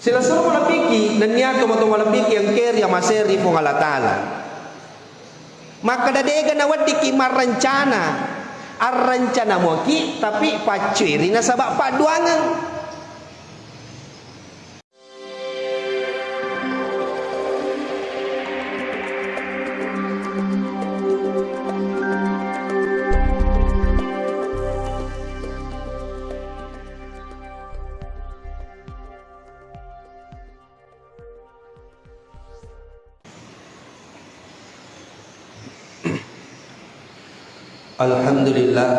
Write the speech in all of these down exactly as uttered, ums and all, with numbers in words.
Silessureng malebbiki, nennia tomatoa malebbiki engkae ri amaseri Puang Allah Ta'ala. Makkeda, dega naweddikki marrencana, arrencana muaki, tapi paccuiri nasaba padduangeng. Alhamdulillah.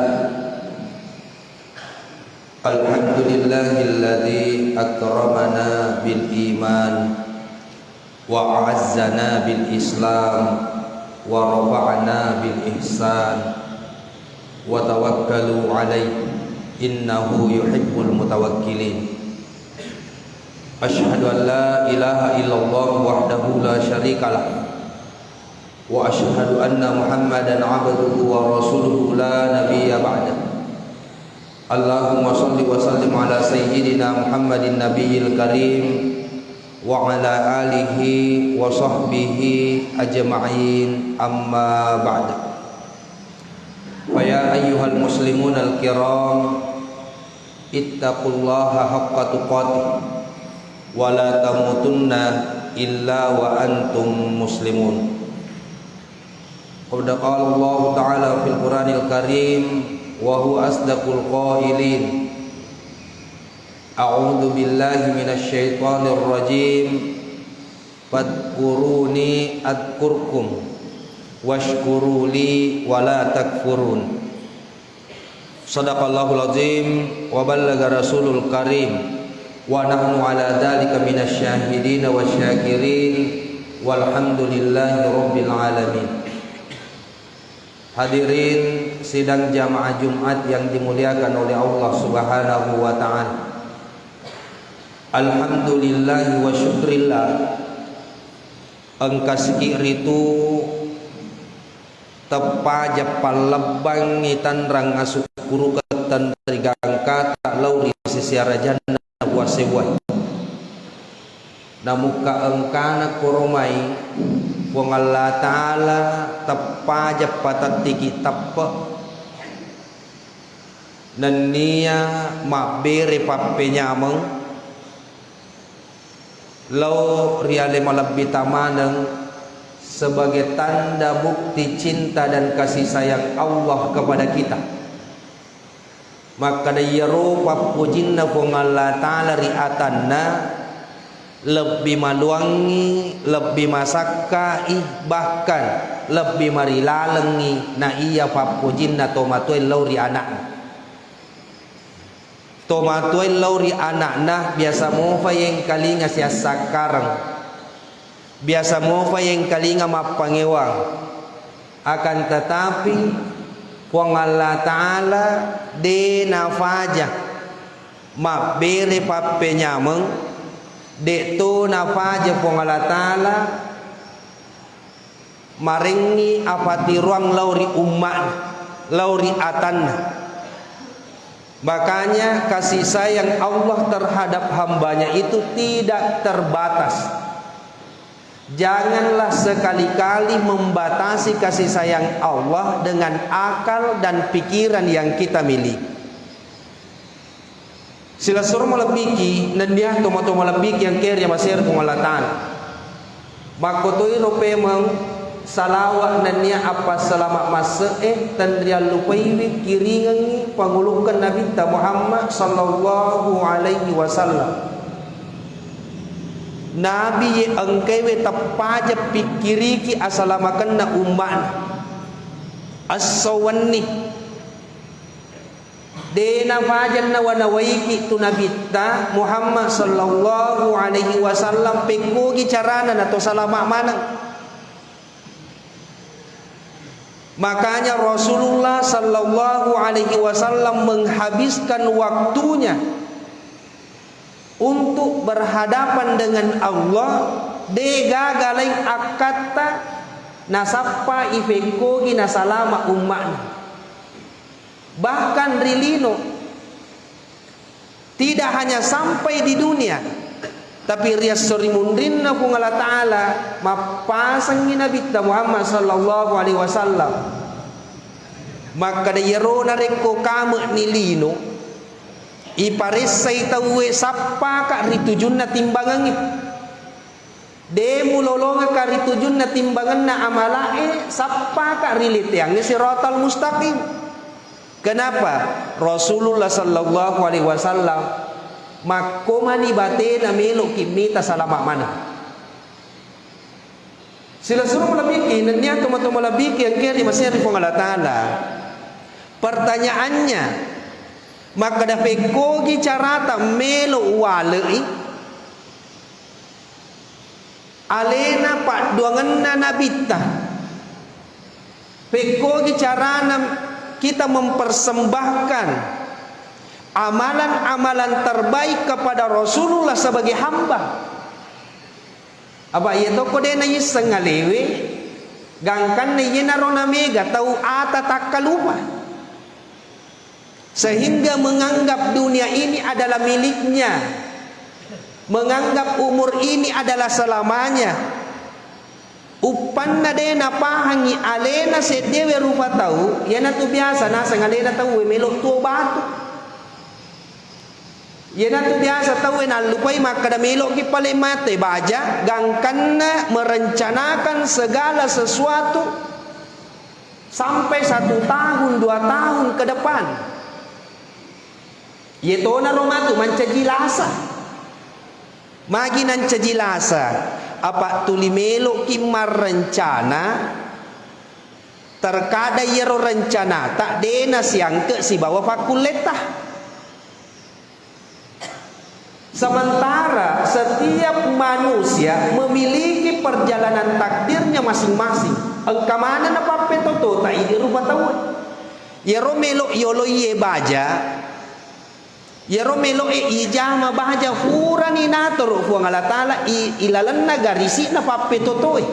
Alhamdulillahilladzi akramana bil iman wa a'azzana bil islam wa rafa'ana bil ihsan wa tawakkalu alaihi innahu yuhibbul mutawakkilin. Asyhadu an la ilaha illallah wahdahu la syarikalah. Wa asyhadu anna Muhammadan abduhu wa rasuluhu la nabiyya ba'dah. Allahumma shalli wa sallim ala sayyidina Muhammadin nabiyil karim wa ala alihi wa sahbihi ajma'in, amma ba'd. Fa ya ayyuhal muslimunal kiram, ittaqullaha haqqa tuqatih wa la tamutunna illa wa antum muslimun. Qad qala Allahu ta'ala fil Qur'anil Karim wa huwa asdaqul qailin. A'udzu billahi minasy syaithanir rajim. Fadhkuruni adzkurkum wasykuruli wa la takfurun. Sadaqallahul azim wa ballaga rasulul karim wa nahnu ala dzalika minasy syahidin wasy syakirin walhamdulillahi rabbil alamin. Hadirin sidang jamaah Jumat yang dimuliakan oleh Allah Subhanahu wa taala. Alhamdulillahi wa syukrillah. Engkasiki ritu teppaja pallebbangngi tanrang asukkurukeng tenri gangkata lao ri sisi arajanna Puang sewwae. Namukka engkana koromai Puang Allah Ta'ala teppaja patettiki teppe, nennia mabbere pappenyameng lao ri ale malebbi tamaneng sebagai tanda bukti cinta dan kasih sayang Allah kepada kita. Makkeda iyaro pappojinna Puang Allah Ta'ala ri atanna lebbi maluangngi, lebbi masakkai, bahkan lebbi marilalengngi na iya pappojinna tomatoae lao ri ana'na. Tomatoae lao ri ana'na biasa mofa yengkalinga siassakkareng. Biasa mofa yengkalinga mappangewang. Akan tetapi, Puang Allah Ta'ala de nafaja mabbere pappenyameng, de to nafaja Puang Allah Ta'ala marengngi apatiroang lao ri umma'na, lao ri atanna. Makanya, kasih sayang Allah terhadap hambanya itu tidak terbatas. Janganlah sekali-kali membatasi kasih sayang Allah dengan akal dan pikiran yang kita miliki. Silessureng malebbiki, nennia tomatoa malebbiki engkae ri amaseri Puang Allah Ta'ala. Makkotoiro pemeng salawa nennia appassalama masse'e tenriallupaiwi kiringengngi pangulukkeng Nabitta Muhammad sallallahu alaihi wasallam. Nabi ye engkaewe teppaja pikkiriki asalamakenna umma'na. Esso wenni. De nafajanna wanawaiki tu Nabitta Muhammad sallallahu alaihi wasallam pekkogi carana nato salama maneng. Makanya Rasulullah sallallahu alaihi wasallam menghabiskan waktunya untuk berhadapan dengan Allah, de gaga laing akkatta nasappa ifekkogi nasalama umma'na. Bahkan ri lino, tidak hanya sampai di dunia, Tapi ri esso ri munrinna Puang Allah Ta'ala, mappasengngi Nabitta Muhammad sallallahu alaihi wasallam. Makkeda, iyaro narekko kame'ni lino, iparessai tauwe sappaka ri tujunna timbangengnge. De mulolongaka ri tujunna timbangenna amala'e, sappaka ri leteangnge siratal mustaqim. Kenapa? Rasulullah sallallahu alaihi wasallam makkomani batena meloki mita salama maneng. Silessureng malebbiki, nennia tomatoa malebbiki engkae ri masea ri Puang Allah Ta'ala. Pertanyaannya, makkeda pekkogi carata melo wale'i alena padduangenna nabitta? Pekkogi carana kita mempersembahkan amalan-amalan terbaik kepada Rasulullah sebagai hamba? Apa iya tokko de naisseng alewe, gangkanna iyenaro namega tau ata takkalupa. Sehingga menganggap dunia ini adalah miliknya, menganggap umur ini adalah selamanya. Uppanna de napahangi alena seddewe rupa tau, iyanatu biasa naseng alena tauwe melo tuo batu. Iyanatu biasa tauwe nallupai makkeda meloki pale mate baja, gangkanna merencanakan segala sesuatu sampai satu tahun, dua tahun ke depan. Iyetonaro matu mancaji lasa. Magi nancaji lasa? Apa tuli meloki marrencana, terkadang iyaro rencanata de nasiangke sibawa pakkulletta. Sementara setiap manusia memiliki perjalanan takdirnya masing-masing. Engka maneng napappetotota idi rupa tauwe. Iyaro melo yoloi ye baja, iyaro melo e ijama baja, furani natoro Puang Allah Ta'ala i, ilalenna garisi'na pappetotoe.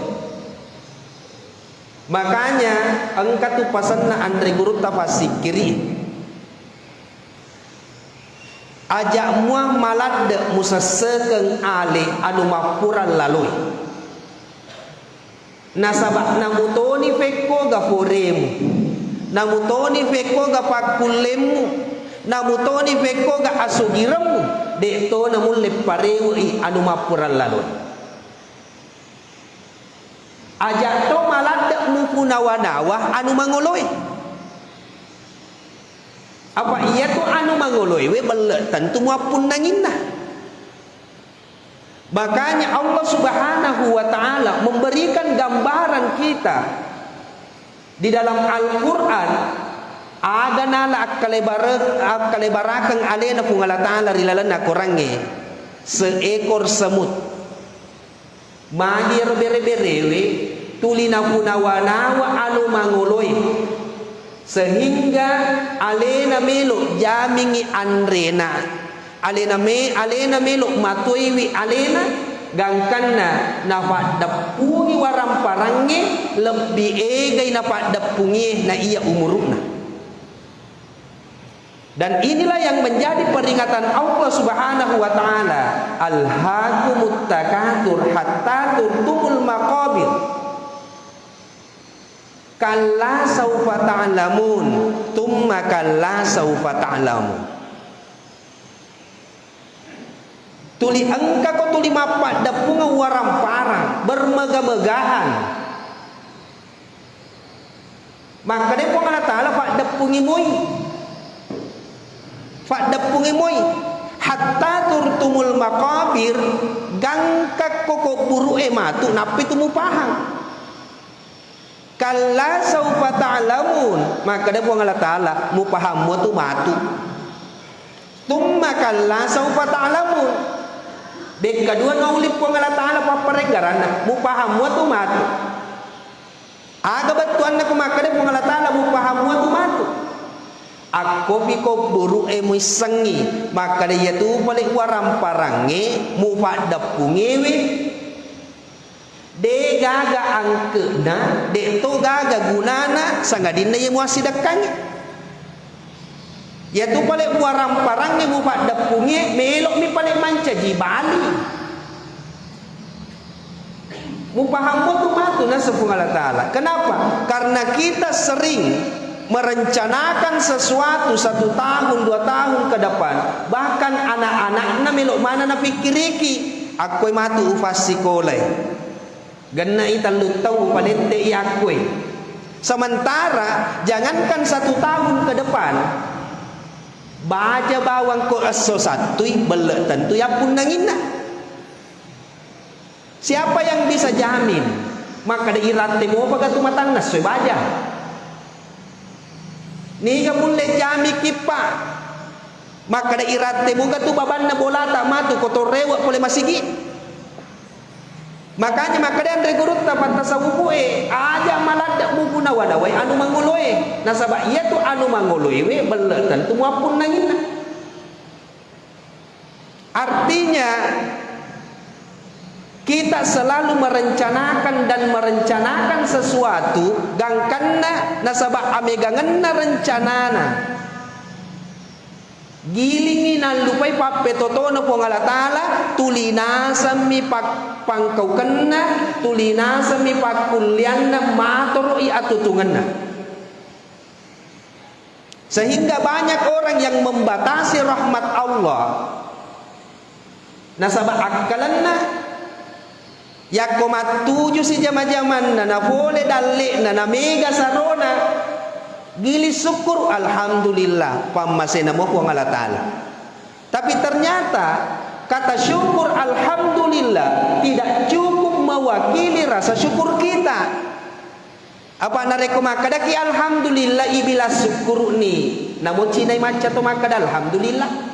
Makanya engka tu pasenna anre gurutta passikkiri. Aja mua maladde musessekeng ale anu mappurang laloi. Nasaba namutoni fekkoga foremu, namutoni fekkoga pakkullemmu, namutoni fekkoga asugiremmu, de to namulle parewe'i anu mappurang laloi. Aja to maladde mupunawa-nawa anu mangoloe. Apa iyatu anu mangoloe we belle tentu muappunnanginna. Makanya Allah Subhanahu wa Ta'ala memberikan gambaran kita di dalam Al-Quran, aga nala akkalebare-, akkalebarakeng alena Puang Allah Ta'ala ri lalenna Qurangnge, seekor semut. Magi ero bere-berewe tuli napunawa-nawa anu mangoloe, sehingga alena melo jamingi anrena, alena me-, alena melo matoiwi alena, gangkanna napaddeppungi waramparangnge lebbi egai napaddeppungie na iya umuru'na. Dan inilah yang menjadi peringatan Allah Subhanahu wa Ta'ala, "Alhaakumut takatsur hatta zurtumul maqabir. Kalla saufa ta'lamun, tsumma kalla saufa ta'lamun." Tuli engkako tuli mappaddeppungeng waramparang, bermegah-megahan. Makkeda Puang Allah Ta'ala, "Paddeppungi moi. Paddeppungi moi. Hatta zurtumul maqabir, gangkakko kubburu'e matu, nappi tu mupahang." "Kalla saufa ta'lamun." Makkeda Puang Allah Ta'ala, "Mupahang mua tu matu." "Tsumma kalla saufa ta'lamun." Dekka dua nauli Puang Allah Ta'ala pappareggaranna, "Mupahang mua tu matu." Aga bettuanna ku makkeda Puang Allah Ta'ala, "Mupahang mua tu matu"? Akkopi kubburu'e muissengngi, makkeda iyatu pale waramparangnge mupaddeppungewe. De gaga angke'na, de to gaga gunana, sangadinna iya muassidekkangnge. Iyatu pale waramparangnge mupaddeppungnge, melo'mi pale mancaji bali. Mupahammo tu matu nasu Puang Allah Ta'ala. Kenapa? Karena kita sering merencanakan sesuatu satu tahun, dua tahun ke depan, bahkan anak-anakna melo mana napikkiriki, akkoi matu ufassikolai. Gennai tellu tau upalette'i akkoi. Sementara jangankan satu tahun ke depan, baja bawang ko esso sattui, belle tentu yappunnanginna. Siapa yang bisa jamin? Makkeda iratte mopa gatu matanna soi baja. Niga mulle jamikki, Pak? Makkeda iratte moga tu babanna bolata matu ko torrewe pole masigi. Makanya makkeda anre gurutta pattasawufu e, aja maladde buku nawa-nawai anu mangoloe. Nasaba iya tu anu mangoloe we belle tentu muappunnanginna. Artinya, kita selalu merencanakan dan merencanakan sesuatu, gangkanna nasaba amegangenna rencanana. Gilingi nallupai pappetotona Puang Allah Ta'ala, tuli nasemmi pak-, pangkaukenna, tuli nasemmi pakkullianna, matoro'i atutungenna. Sehingga banyak orang yang membatasi rahmat Allah. Nasaba akkalenna, yakko mattuju si jama-jamanna, napole dalle'na, namega sarona, giling sukkuru, alhamdulillah, pammasena mo Puang Allah Ta'ala. Tapi ternyata kata syukur alhamdulillah tidak cukup mewakili rasa syukur kita. Apa narekko makkedaki alhamdulillah, ibilang sukkuru'ni, namo cinai macca to makkeda alhamdulillah.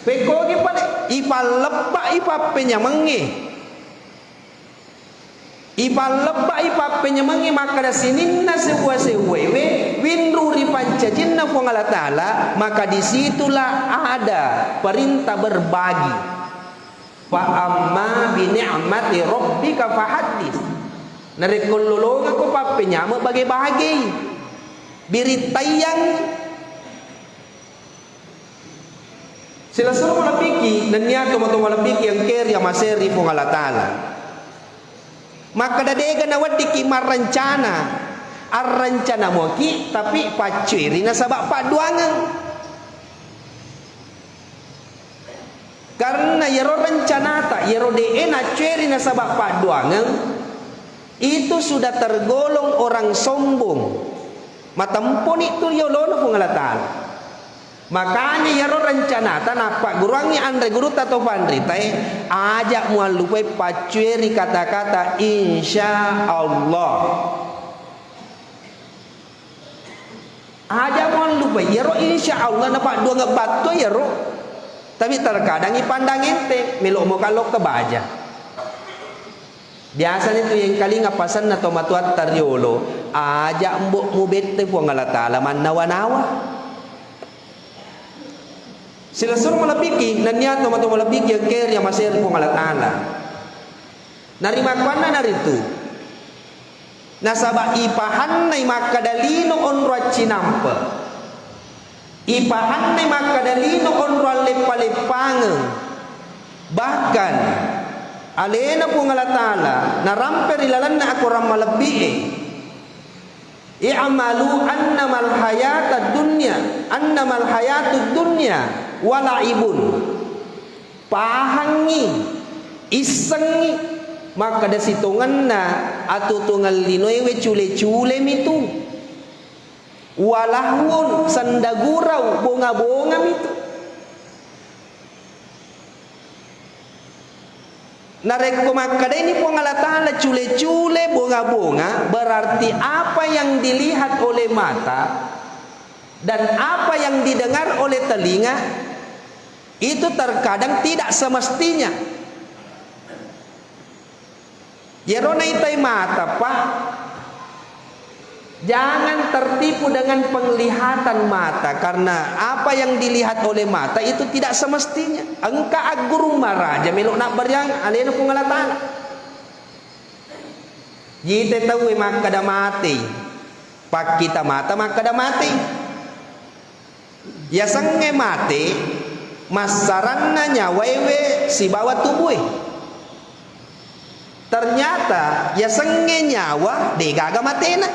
Pekkogi pale, ipalleppa'i pappenyamengnge. Ipalleppa'i pappenyamengnge makkeda sininna sewwa-sewwaewe winru ri pancajinna Puang Allah Ta'ala, maka disitulah ada perintah berbagi. Fa amma bi ni'mati rabbika fahaddits. Narekko lolongekko pappenyame bage-bagei. Birittayang. Silessureng malebbiki, nennia tomatoa malebbiki engkae ri amaseri Puang Allah Ta'ala. Makkeda dega naweddikki marrencana. Arrencana moki, tapi paccueri nasaba padduangeng. Karena iyaro rencanata, iyaro de'e naccueri nasaba padduangeng, itu sudah tergolong orang sombong. Matemponi tu yolona Puang Allah Ta'ala. Makanya iyaro rencanata nappagguruangngi anre gurutta to panritae, aja muallupai paccueri kata-kata insya Allah. Aja muallupai, iyaro insya Allah napadduangeng batto iyaro. Tapi terkadang ipandang enteng, melo mo kallokka baja. Biasanya tu yengkalinga pasenna tomatoatta riolo, aja mbok mubette Puang Allah Ta'ala mannawa-nawa. Silessureng malebbiki, nennia tomatoa malebbiki engkae ri amaseri Puang Allah Ta'ala. Narimakkuannanaritu, nasaba ipahannai makkeda lino onro accinampe. Ipahannai makkeda lino onro alleppa-leppangeng. Bahkan, alena Puang Allah Ta'ala narampe ri lalenna akorang malebbi'e. I'malu annamal hayatad dunya, annamal hayatud dunya wa la'ibun. Pahangngi, issengngi, makkeda sitongenna atuo-tuongeng linoe we cule-culemi tu. Wa lahwun, sendagurau, bonga-bongami tu. Narekko makkedaini Puang Allah Ta'ala cule-cule, bonga-bonga, berarti apa yang dilihat oleh mata dan apa yang didengar oleh telinga itu terkadang tidak semestinya. Iyaro naitai mata, Pak, jangan tertipu dengan penglihatan mata, karena apa yang dilihat oleh mata itu tidak semestinya. Engka aggurung maraja melo nabbariang alena Puang Allah Ta'ala. Jite tauwe makkeda matei, pakkita mata makkeda matei. Yasengnge mate, massaranna nyawaewe sibawa tubue. Ternyata yasengnge nyawa degaga matena.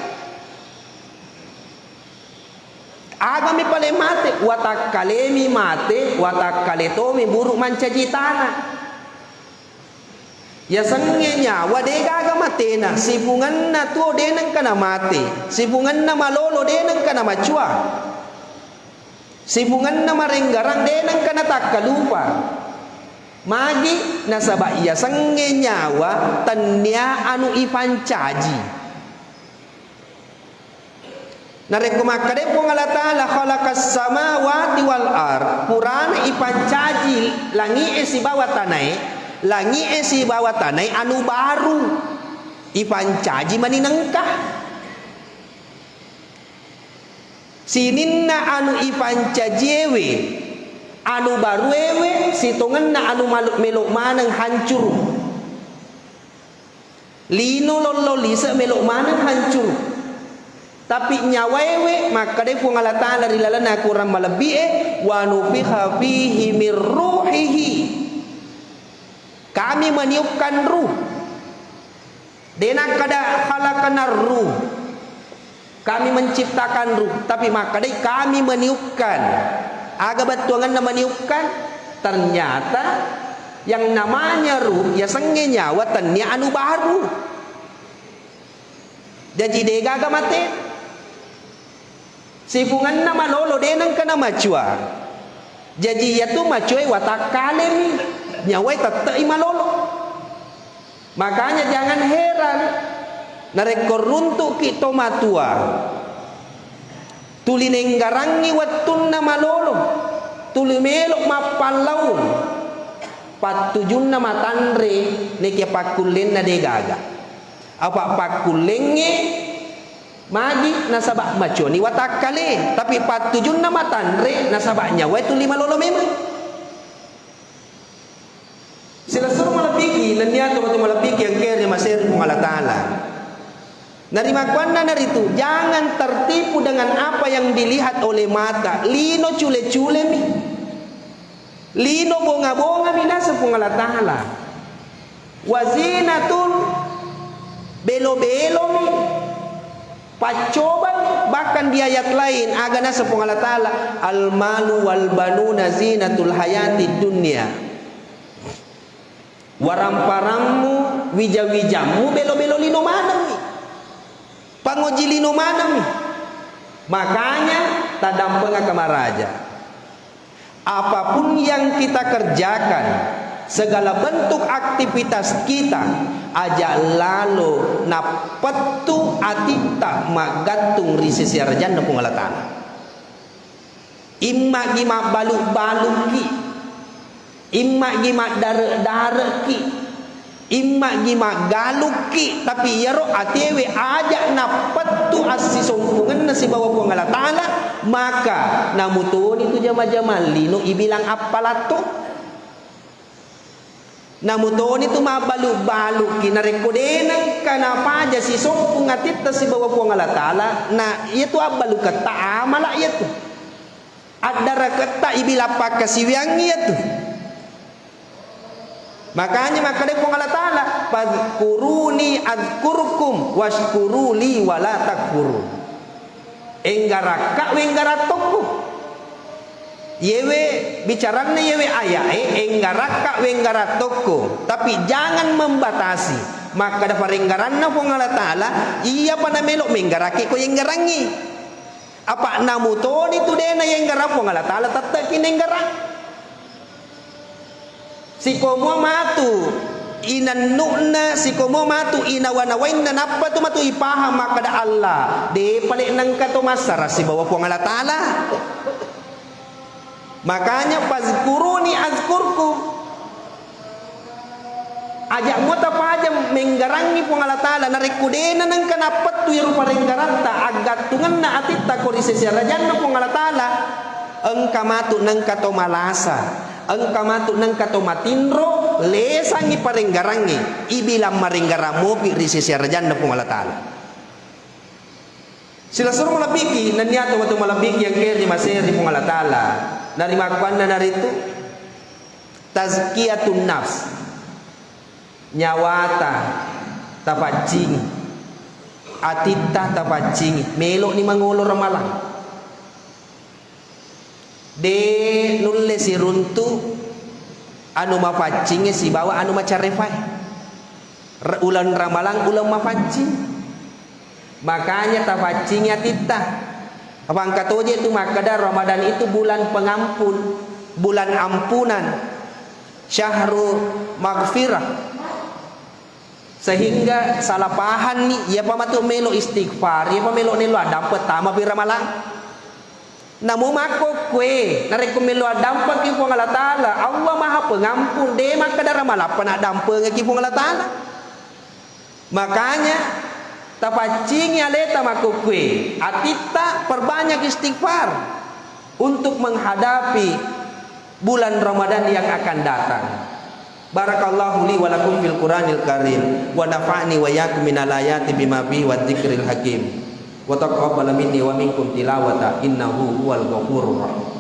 Agami pale mate, watakkalemi mate, watakkale tomi buruk mancaji tana. Yasengnge nyawa degaga matena, sipungenna tuo denengka namate, sipungenna malolo denengka namacua, sipungenna marenggarang denengka natakkalupa. Magi? Nasaba yasengnge nyawa tennia anu ipancaji. Narekko makkeda Puang Allah Ta'ala, "Khalaqas samawati wal ard," purana ipancaji langi'e sibawa tanae, langi'e sibawa tanae anu baru, ipancaji mani nengka. Sininna anu ipancajiewe, anu baruewe, sitongenna anu malu-, melo maneng hancuru. Lino lollo lise melo maneng hancuru. Tapi nyawaewe, makkedai Puang Allah Ta'ala ri lalenna Akorang malebbi'e, "Wa nufikha fihi mir ruhihi." Kami meniupkan ruh. De nakkeda khalaqanar ruh. Kami menciptakan ruh, tapi makkedai kami meniupkan. Aga bettuangenna meniupkan? Ternyata yang namanya ruh, yasengnge nyawa, tennia anu baru. Jaji degaga mate. Sipungenna malolo de nengka namacua. Jaji iyatu macuae watakkalemi, nyawae tette'i malolo. Makanya jangan heran narekko runtu'ki tomatua, tuli nenggarangngi wettunna malolo, tuli melo mappallaung, pattujunna matanre nekia pakkullenna degaga. Apa pakkullengnge magi? Nasaba macuani watakkale, tapi pattujunna matanre nasaba nyawae tuli malolo memeng. Silessureng malebbiki, nennia tomatoa malebbiki engkae ri maseri Puang Allah Ta'ala. Narimakkuannanaritu, jangan tertipu dengan apa yang dilihat oleh mata. Lino cule-culemi. Lino bonga-bongami naseng Puang Allah Ta'ala. Wazinatun, belo-belomi. Paccobang, bahkan di ayat lain, aga naseng Puang Allah Ta'ala, "Al-malu wal banuna zinatul hayatid dunya." Waramparangmu, wija-wijammu, belo-belo lino manengmi. Pangoji lino manengmi. Makanya, tadampengaka maraja. Apapun yang kita kerjakan, segala bentuk aktivitas kita, aja lalo napettu atitta maggattung ri sesi arajanna Puang Allah Ta'ala. Immagi mabbalu-balukki, immagi maddare-darekki, immagi maggalukki, tapi iyaro atewe aja napettu assisompungenna sibawa Puang Allah Ta'ala, maka namutoni tu jama-jamang lino ibilang appalatto. Namutoni tu mabbalu-balukki, narekko de nengka napaja sisompung atitta sibawa Puang Allah Ta'ala, na iyatu abbaluketta amala iyatu. Addaraketta ibilang pakkasiwiangngi iyatu. Makanya makkeda Puang Allah Ta'ala, "Fadzkuruni adzkurkum wasykuruli wala takfurun." Enggarakka wenggarattokku. Yewe bicaranna yewe ayae, enggarakka wenggarattokku. Tapi jangan membatasi. Makkeda parenggaranna Puang Allah Ta'ala, iyapa namelo menggaraki ko yenggarangngi. Apa namutoni tu de nayenggara Puang Allah Ta'ala, tette'ki nenggara. Sikomo matu inannu'na, sikomo matu inawa-nawainna, nappa tu matu ipahang makkeda Allah, de pale nengka to massara sibawa Puang Allah Ta'ala. Makanya, "Fadzkuruni adzkurkum." Aja' muta paja menggarangngi Puang Allah Ta'ala, narekko de'na nengka nappettu iyaro parenggaratta, aggattungenna atitta ko ri sese arajanna Puang Allah Ta'ala, engka matu nengka to malasa, engka matu nengka to matinro, lesangngi parenggarangnge, ibilang marenggarang mopi ri sese arajanna Puang Allah Ta'ala. Silessureng malebbiki, nennia to matu malebbiki engkae ri maseri Puang Allah Ta'ala. Narimakkuannanaritu tazkiyatun nafs. Nyawata Tapaccingi. Atitta tapaccingi. Melo'ni mangolo ramalang. De nulle siruntu anu mapaccingnge sibawa anu macarefae. Re-, uleng ramalang uleng mapaccing. Makanya tapaccingi atitta. Apa engka toje tu makkeda Ramadan itu bulan pengampun, bulan ampunan, syahru maghfirah. Sehingga salah pahanni, iyapa matu melo istighfar, iyapa melo nello addampeng tamapi ramalang. Namo makkokkue, narekko melo addampengki Puang Allah Ta'ala, Allah Maha Pengampun, de makkeda ramalappa naddampengeki Puang Allah Ta'ala. Makanya, tapaccingi aleta makkokkue, atitta perbanyak istighfar untuk menghadapi bulan Ramadan yang akan datang. Barakallahu li wa lakum fil Qur'anil Karim, wa nafa'ni wa iyyakum minal ayati bima fihi wa dzikril hakim, wa taqabbala minni wa minkum tilawata, innahu huwal ghafurur rahim.